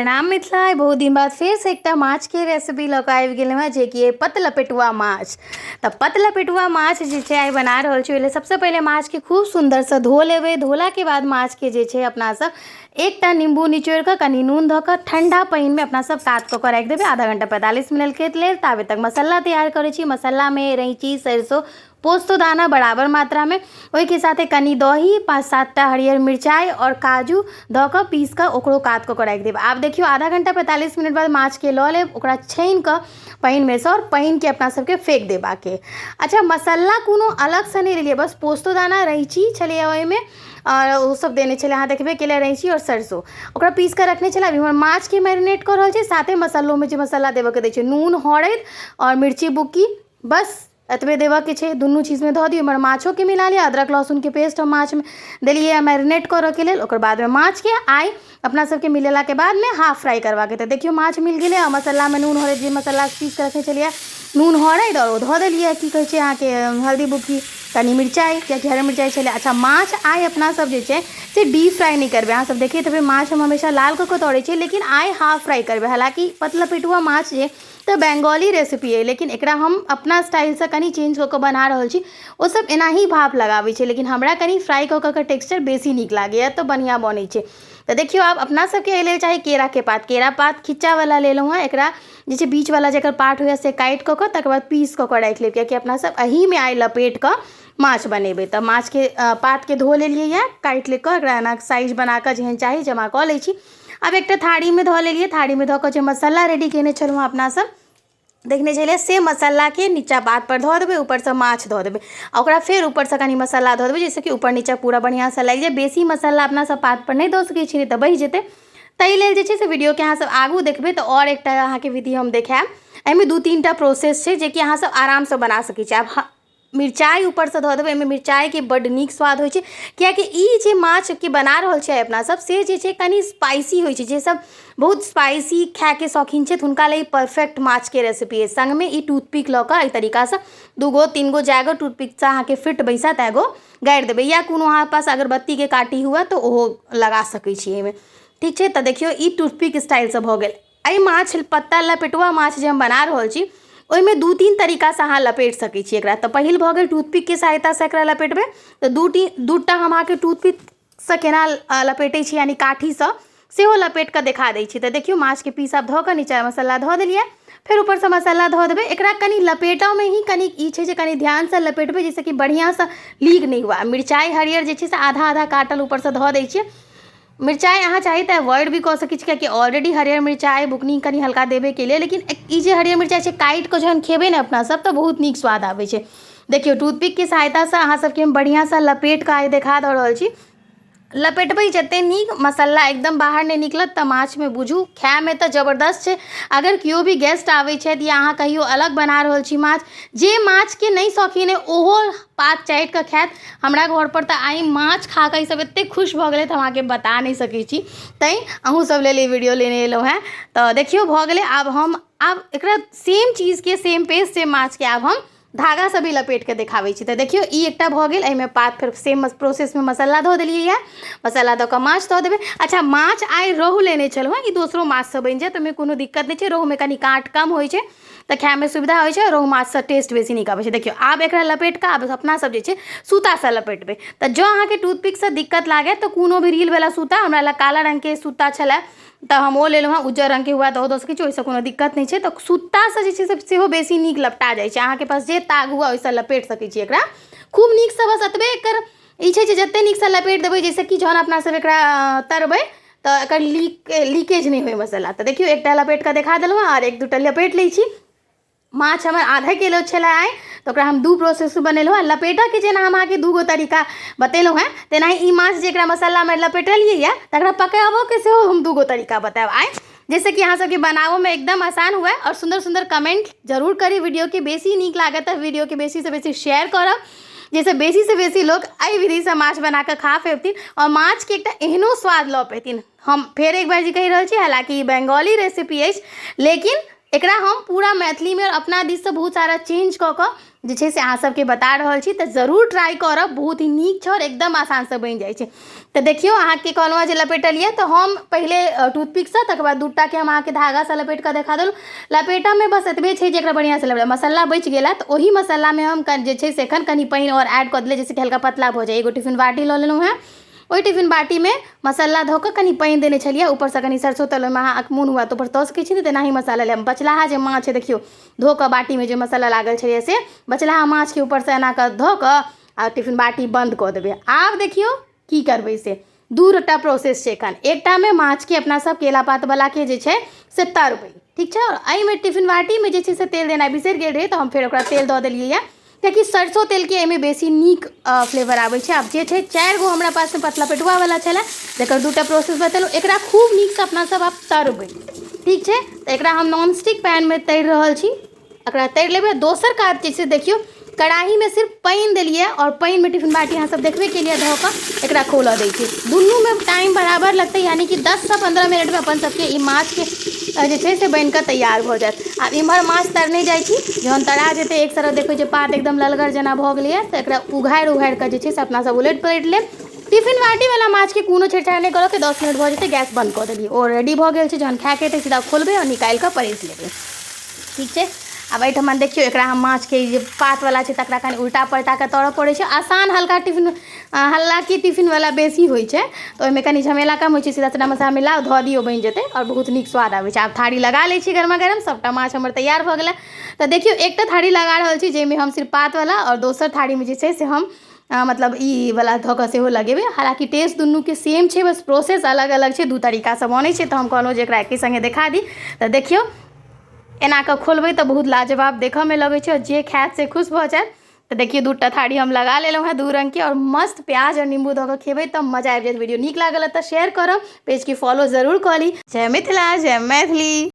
प्रणाम मिथिला। बहुत दिन बाद फेरसँ एकटा माछके रेसिपी लऽ कऽ आबि गेलहुँ हेँ, जेकि अइ पतलपेटुआ माछ। तऽ पतलपेटुआ माछ जे छै आइ बना रहल छी। ओहि लेल सबसँ पहिले माछके खूब सुन्दरसँ धो लेबै। धोलाके बाद माछके जे छै अपनासभ एकटा नीम्बू निचोड़ि कऽ, कनि नून धऽ कऽ, ठण्डा पानिमे अपनासभ कात कऽ कऽ राखि देबै आधा घण्टा 45 मिनटके लेल। ताबे तक मसाला तैयार करै छी। मसालामे रैँची, सरिसो, पोस्तोदाना बराबर मात्रामे, ओहिके साथे कनि दही, 5-7टा हरियर मिरचाइ आओर काजू दऽ कऽ पीस कऽ ओकरो कात कऽ कऽ राखि देब। आब देखियौ, आधा घण्टा 45 मिनट बाद माछके लऽ लेब, ओकरा छानि कऽ पानिमे सँ आओर पानिके अपना सबके फेक देबाके। अच्छा, मसाला कोनो अलगसँ नहि लेलियै, बस पोस्तोदाना, रैँची छलैए ओहिमे आओर ओ सब देने छलै। अहाँ देखबे केलियै, रैँची आओर सरिसो ओकरा पीस कऽ रखने छलै। अभी हमर माछके मैरिनेट कऽ रहल छै, साथे मसालोमे जे मसाला देबऽके दै छै, नून, हरैद आओर मिर्ची बुक्की, बस एतबे देबऽके छै। दुनू चीजमे धऽ दियौ। इम्हर माछोके मिला लिअ। अदरक लहसुनके पेस्ट हम माछमे देलियै मैरिनेट करऽके लेल। ओकर बादमे माछके आइ अपना सबके मिलेलाके बादमे हाफ फ्राइ करबाके। तऽ देखियौ, माछ मिल गेलै आ मसालामे नून, हरैद, जे मसाला पीस कऽ रखने छलियै, नून, हरैद आओर ओ धऽ देलियै, की कहै छै अहाँके, हल्दी बुक्की, कनि मिरचाइ, कियाकि हरा मिरचाइ छलै। अच्छा, माछ आइ अपना सब जे छै से डीप फ्राइ नहि करबै। अहाँ सब देखैत हेबै, माछ हम हमेशा लाल कऽ कऽ तरै छियै, लेकिन आइ हाफ फ्राइ करबै। हालाँकि पतलपेटुआ माछ जे तऽ बंगाली रेसिपी अइ, लेकिन एकरा हम अपना स्टाइलसँ कनि चेंज कऽ कऽ बना रहल छी। ओसब एनाही भाप लगाबै छै, लेकिन हमरा कनि फ्राइ कऽ कऽ टेक्सचर बेसी नीक लागैए, तऽ बढ़िआँ बनै छै। तऽ देखियौ, आब अपना सबके एहि लेल चाही केराके पात। केरा पात खिच्चावला लेलहुँ हेँ। एकरा जे छै बीचवला जकर पार्ट होइए से काटि कऽ कऽ तकर बाद पीस कऽ कऽ राखि लेब, कियाकि अपना सब एहिमे आइ लपेटि कऽ माछ बनेबै। तऽ माछके पातके धो लेलियै यऽ, काटि कऽ एकरा एना साइज बना कऽ जेहन चाही जमा कऽ लै छी। आब एकटा थारीमे धऽ लेलियै। थारीमे धऽ कऽ जे मसाला रेडी कयने छलहुँ अपना सब देखने छलियै, से मसालाके नीचाँ पातपर धऽ देबै, ऊपरसँ माछ धऽ देबै आ ओकरा फेर ऊपरसँ कनि मसाला धऽ देबै, जाहिसँ कि ऊपर नीचाँ पूरा बढ़िआँसँ लागि जाय। बेसी मसाला अपना सब पातपर नहि दऽ सकै छी, नहि तऽ बहि जेतै। ताहि लेल जे छै से वीडियोके अहाँ सब आगू देखबै तऽ आओर एकटा अहाँके विधि हम देखायब। एहिमे 2-3टा प्रोसेस छै, जेकि अहाँ सब आरामसँ बना सकै छी। आब मिरचाइ ऊपरसँ धऽ देबै। एहिमे मिरचाइके बड्ड नीक स्वाद होइ छै, कियाकि ई जे माछके बना रहल छै अपना सब, से जे छै कनि स्पाइसी होइ छै। जे सब बहुत स्पाइसी खायके शौकीन छथि, हुनका लेल ई परफेक्ट माछके रेसिपी अछि। सङ्गमे ई टूथपिक लऽ कऽ एहि तरीकासँ 2 गो 3 गो जए गो टूथपिकसँ अहाँके फिट बैसत, तए गो गाड़ि देबै, या कोनो अहाँ पास अगरबत्तीके काठी हुए तऽ ओहो लगा सकै छी एहिमे। ठीक छै? तऽ देखियौ, ई टूथपिक स्टाइलसँ भऽ गेल। एहि माछ पत्ता लपेटुआ माछ जे हम बना रहल छी, ओहिमे 2-3 तरीकासँ अहाँ लपेटि सकै छी एकरा। तऽ पहिल भऽ गेल टूथपिकके सहायतासँ एकरा लपेटबै। तऽ 2 टा हम अहाँके टूथपिकसँ केना लपेटै छी, यानि काठीसँ सेहो लपेटि कऽ देखा दै छी। तऽ देखियौ, माछके पीस आब धऽ कऽ नीचाँ मसाला धऽ देलियै, फेर ऊपरसँ मसाला धऽ देबै। एकरा कनि लपेटऽमे ही कनि ई छै जे कनि ध्यानसँ लपेटबै, जाहिसँ कि बढ़िआँसँ लीक नहि हुए। मिरचाइ हरियर जे छै से आधा आधा काटल ऊपरसँ धऽ दै छियै। मिरचाइ अहाँ चाही तऽ अवॉइड भी कऽ सकै छी, कियाकि ऑलरेडी हरियर मिरचाइ बुकनी कनि हल्का देबे केलियै। लेकिन ई जे हरियर मिरचाइ छै, काटि कऽ जहन खेबै ने अपना सब, तऽ बहुत नीक स्वाद आबै छै। देखियौ, टूथपिकके सहायतासँ अहाँ सबके हम बढ़िआँसँ लपेटि कऽ आइ देखा दऽ रहल छी। लपेटबै जतेक नीक, मसाला एकदम बाहर नहि निकलत, तऽ माछमे बुझू खायमे तऽ जबरदस्त छै। अगर केओ भी गेस्ट आबै छथि या अहाँ कहियो अलग बना रहल छी माछ, जे माछके नहि शौकीन अइ ओहो पात चाटि कऽ खायत। हमरा घरपर तऽ आइ माछ खा कऽ ईसभ एतेक खुश भऽ गेलथि, हम अहाँके बता नहि सकै छी। तैँ अहूँसभ लेल ई वीडियो लेने एलहुँ हेँ। तऽ देखियौ, भऽ गेलै। आब हम आब एकरा सेम चीजके, सेम पेस्ट, सेम माछके आब हम धागासँ भी लपेटि कऽ देखाबै छी। तऽ देखियौ, ई एकटा भऽ गेल। एहिमे पात फेर सेम प्रोसेसमे मसाला धऽ देलियै यए। मसाला दऽ कऽ माछ धऽ देबै। अच्छा, माछ आइ रोहु लेने छलहुँ हेँ। ई दोसरो माछसँ बनि जायत, ओहिमे कोनो दिक्कत नहि छै। रोहुमे कनि काँट कम होइ छै, तऽ खायमे सुविधा होइ छै। रोहु माछसँ टेस्ट बेसी नीक आबै छै। देखियौ, आब एकरा लपेटि कऽ आब अपना सब जे छै सूतासँ लपेटबै। तऽ जँ अहाँके टूथपिकसँ दिक्कत लागय तऽ कोनो भी रीलवला सूता, हमरा लग काला रङ्गके सूता छलए तऽ हम ओ लेलहुँ हेँ, उज्जर रङ्गके हुए तऽ ओ दऽ सकै छी, ओहिसँ कोनो दिक्कत नहि छै। तऽ सूतासँ जे छै से सेहो बेसी नीक लपटा जाइ छै। अहाँके पास जे ताग हुए, ओहिसँ लपेटि सकै छी एकरा खूब नीकसँ। बस एतबे एकर ई छै जे जतेक नीकसँ लपेटि देबै, जाहिसँ कि जहन अपना सब एकरा तरबै तऽ एकर लीकेज नहि होइ मसाला। तऽ देखियौ, एकटा लपेटि कऽ देखा देलहुँ आओर एक दूटा लपेटि लै छी। माछ हमर आधा किलो छलै आइ, तऽ ओकरा हम दू प्रोसेससँ बनेलहुँ हँ। लपेटऽके जेना हम अहाँके 2 गो तरीका बतेलहुँ हेँ, तेनाही ई माछ जे एकरा मसालामे लपेटलियै यऽ, तकरा पकाबऽके सेहो हम 2 गो तरीका बतायब आइ, जाहिसँ कि अहाँ सबके बनाबऽमे एकदम आसान हुए। आओर सुन्दर सुन्दर कमेंट जरूर करी। वीडियोके बेसी नीक लागत तऽ वीडियोके बेसीसँ बेसी शेयर करब, जाहिसँ बेसीसँ बेसी लोक एहि विधिसँ माछ बना कऽ खा पेथिन आओर माछके एकटा एहनो स्वाद लऽ पेथिन। हम फेर एक बार जे कहि रहल छी, हालाँकि ई बंगाली रेसिपी अछि, लेकिन एकरा हम पूरा मैथिलीमे आओर अपना दिससँ बहुत सारा चेंज कऽ कऽ जे छै से अहाँ सबके बता रहल छी। तऽ जरूर ट्राइ करब, बहुत ही नीक छै आओर एकदम आसानसँ बनि जाइ छै। तऽ देखियौ, अहाँके कहलहुँ हँ जे लपेटलियै तऽ हम पहिले टूथपिकसँ, तकर बाद दूटाके हम अहाँके धागासँ लपेटि कऽ देखा देलहुँ। लपेटऽमे बस एतबे छै जे एकरा बढ़िआँसँ लपेट। मसाला बचि गेलै तऽ ओही मसालामे हम जे छै से एखन कनि पानि आओर ऐड कऽ देलियै, जाहिसँ कि हल्का पतला भऽ जाइ। एगो टिफिन बाटी लऽ लेलहुँ हेँ, ओहि टिफिन बाटीमे मसाला धऽ कऽ कनि पानि देने छलियै, ऊपरसँ कनि सरसो तेल। ओहिमे अहाँ मोन हुए तऽ ऊपर दऽ सकै छी, नहि तऽ एनाही मसाला लेब। बचलाहा जे माछ छै, देखियौ, धो कऽ बाटीमे जे मसाला लागल छलैए, से बचलाहा माछके ऊपरसँ एना कऽ धऽ कऽ आ टिफिन बाटी बन्द कऽ देबै। आब देखियौ की करबै, से 2 टा प्रोसेस छै एखन। एकटामे माछके अपना सब केला पातवलाके जे छै से तरबै, ठीक छै? आओर एहिमे टिफिन बाटीमे जे छै से तेल देनाइ बिसरि गेल रहै, तऽ हम फेर ओकरा तेल दऽ देलियै यऽ, कियाकि सरसो तेलके एहिमे बेसी नीक फ्लेवर आबै छै। आब जे छै 4 गो हमरा पासमे पतला पेटुआवला छलै, जकर 2 टा प्रोसेस बतेलहुँ। एकरा खूब नीकसँ अपना सब आब तरबै, ठीक छै? तऽ एकरा हम नॉनस्टिक पैनमे तरि रहल छी। एकरा तरि लेबै। दोसर काज जे छै, देखियौ, कड़ाहीमे सिर्फ पानि देलियै आओर पानिमे टिफिन बाटी अहाँ सब देखबे केलियै धऽ कऽ एकरा खोलऽ दै छै। दुनूमे टाइम बराबर लगतै, यानि कि 10सँ 15 मिनटमे अपन सबके ई माछके जे छै से बनि कऽ तैयार भऽ जायत। आब इम्हर माछ तरने जाइ छी। जहन तरा जेतै, एक तरफ देखबै जे पात एकदम ललगर जेना भऽ गेलैए, तऽ एकरा उघारि उघारि कऽ जे छै से अपना सब उलटि पलटि लेब। टिफिन बाटीवला माछके कोनो छेड़छाड़ नहि करऽके। 10 मिनट भऽ जेतै, गैस बन्द कऽ देलियै, ओ रेडी भऽ गेल छै। जहन खायके हेतै, सीधा खोलबै आओर निकालि कऽ परसि लेबै, ठीक छै? आब एहिठमा देखियौ, एकरा हम माछके जे पातवला छै तकरा कनि उल्टा पलटा कऽ तरऽ पड़ै छै। आसान हल्का टिफिन, हालाँकि टिफिनवला बेसी होइ छै तऽ ओहिमे कनि झमेला कम होइ छै। सीधा सीधा मसाला मिलाउ, धऽ दियौ, बनि जेतै आओर बहुत नीक स्वाद आबै छै। आब थारी लगा लै छी गरमा गरम। सभटा माछ हमर तैयार भऽ गेलै। तऽ देखियौ, एकटा थारी लगा रहल छी जाहिमे हम सिर्फ पातवला आओर दोसर थारीमे जे छै से हम मतलब ई वला धऽ कऽ सेहो लगेबै। हालाँकि टेस्ट दुनूके सेम छै, बस प्रोसेस अलग अलग छै। दू तरीकासँ बनै छै, तऽ हम कहलहुँ जे एकरा एके सङ्गे देखा दी। तऽ देखियौ, एना कऽ खोलबै तऽ बहुत लाजवाब देखऽमे लगै छै आओर जे खायत से खुश भऽ जायत। तऽ देखियौ, 2 टा थारी हम लगा लेलहुँ हेँ दू रङ्गके आओर मस्त प्याज आओर नीम्बू दऽ कऽ खेबै तऽ मजा आबि जायत। वीडियो नीक लागल तऽ शेयर करब, पेजके फॉलो जरूर कऽ ली। जय मिथिला, जय मैथिली।